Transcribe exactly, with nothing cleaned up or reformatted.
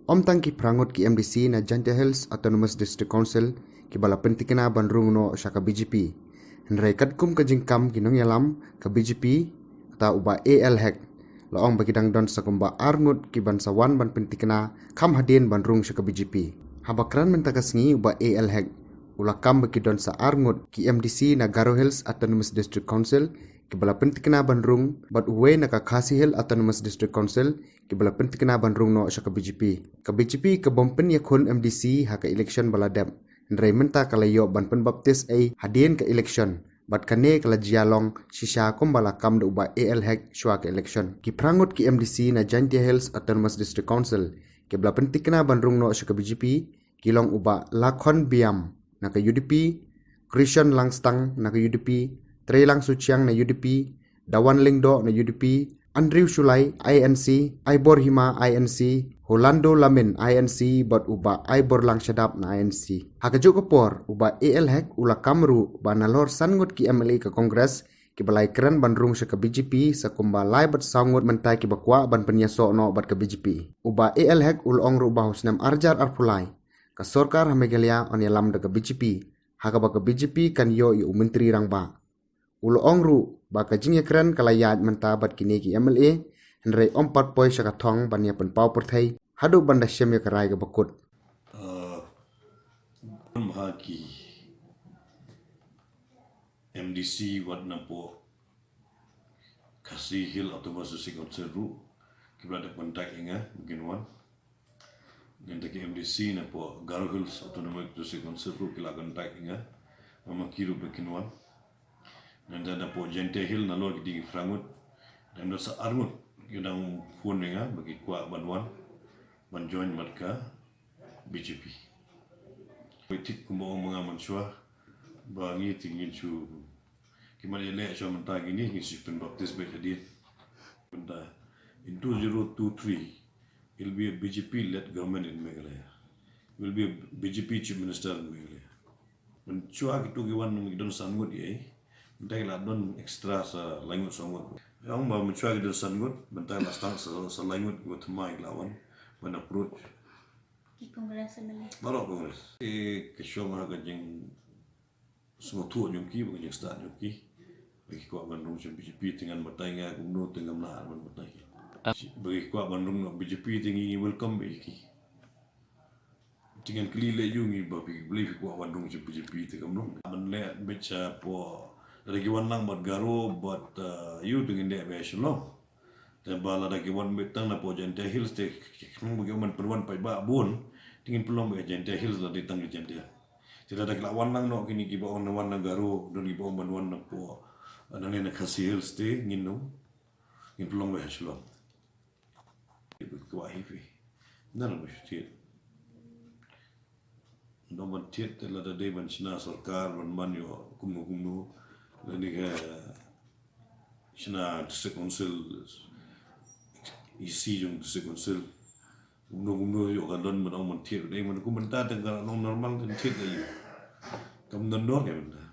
Ym tang ki phra ngut ki M D C na Jaintia Hills Autonomous District Council kiba la pyntikna ban rung noh sha ka B J P. Hynrei katkum ka jingkam ki nongïalam ka B J P, kata u Bah A L Hek, la ong ba ki dang don sa kumba ar ngut kiban sa wan ban pyntikna kham hadien ban rung sha ka B J P. Haba kren mynta ka sngi u Bah A L Hek u la kam ba ki don sa ar ngut ki M D C na Garo Hills Autonomous District Council kiba la pyntikna ban rung, bad uwei na ka Khasi Hills Autonomous District Council kiba la pyntikna ban rung noh sha ka B J P. Ka B J P ka bym pynïakhun M D C ha ka election ba la dep. Hynrei mynta ka la ïoh ban pynbaptis ei hadien ka election, bad kane ka la jia long shisha kumba la kam da u Bah A L Hek shuwa ka election. Ki phra ngut ki M D C na Jaintia Hills Autonomous District Council kiba la pyntikna ban rung noh sha ka B J P ki long u Bah Lakhon Biam na ka U D P, Krishon Langstang na ka U D P, Treilang Suchiang na U D P, Dawan Lyngdoh na U D P, Andrew Shullai I N C, Aibor Hima I N C, Holando Lamin I N C, bad u Bah Aiborlang Shadap na I N C. Ha kajuh ka por u Bah A L Hek u la kam ruh ba nalor san ngut ki M L A ka Congress kiba la ïakren ban rung sha ka B J P sa kumba lai bad saw ngut mynta kiba kwah ban pynïasoh noh bad ka B J P. U Bah A L Hek u la ong ruh ba ha u snem ar hajar arphew lai ka sorkar ha Meghalaya yn ïalam da ka B J P, ha kaba ka B J P kan ïoh ïa u Myntri Rangbah. U la ong ruh ba ka jingïakren ka la ïaid mynta bad kine ki M L A, hynrei ym pat poi sha ka thong ban ïa pynpaw pyrthei haduh ban da shem ïa ka rai kaba kut. Uh, ha ki M D C wat napoh Khasi Hills Autonomous District Council ruh kiba la dep contact ïa nga ba kin wan. Nangta ki M D C napoh Garo Hills Autonomous District Council ruh ki la contact ïa nga, ma ki ruh ba kin wan. Nangta napoh Jaintia Hills nalor ki dei ki phra ngut, nangta sa ar ngut ki dang phone ïa nga ba ki kwah ban wan ban join bad ka B J P. Ba thied kumba ong ma nga mynshuwa ba ngi te ngin shu, ki mat ïaleh shuwa mynta kine, ngin shu pynbaptis beit hadien. Mynta in two zero two three it'll be a B J P led government in Meghalaya. Will be a B J P chief minister in Meghalaya. Mynshuwa kito ki wan ki don san ngut ïa, mynta ki la don extra sa lai ngut saw ngut. Ong ba mynshuwa ki don san ngut, mynta la stang sa, sa lai ngut kiba thymmai ki la wan ban approach. Ki Congress M L A. Baroh Congress. Te ka shong ha ka jingsngewthuh jong ki, ba ka jingstad jong ki. Ba ki kwah ban rung sha B J P, te ngan batai nga kumno, te ngam lah ban batai. Ah. Ba ki kwah ban rung noh B J P, te ngi welcome beit ïa ki. Te ngan kylli leh ïa u ngi ba phi, balei phi kwah ban rung sha B J P, te kam long. Ban leh beit shapoh, lada ki wan lang bad Garo bad, uh, ïa u, te ngin leh beit sha Shillong. Te ba lada ki wan beit tang napoh Jaintia Hills te, ki khnang ba ki wan pynwan paidbah bun, te ngin pynlong beit Jaintia Hills lada dei tang ki Jaintia. Te lada ki la wan lang noh kine kiba ong na wan na Garo, don kiba ong ban wan napoh, nangne na Khasi Hills te, ngin ong, ngin pynlong beit ha Shillong. Ba ki kwah hi phi. Nang ba shu thied. Nang ban thied te lada dei ban shna sorkar ban ban ïoh kumno kumno. Lane ka shna district council, E C jong district council. Kumno kumno ïoh ka don ban ong ban thied. Dei ban kum mynta te ka long normal te thied la ïoh. Kam don dor ka mynta.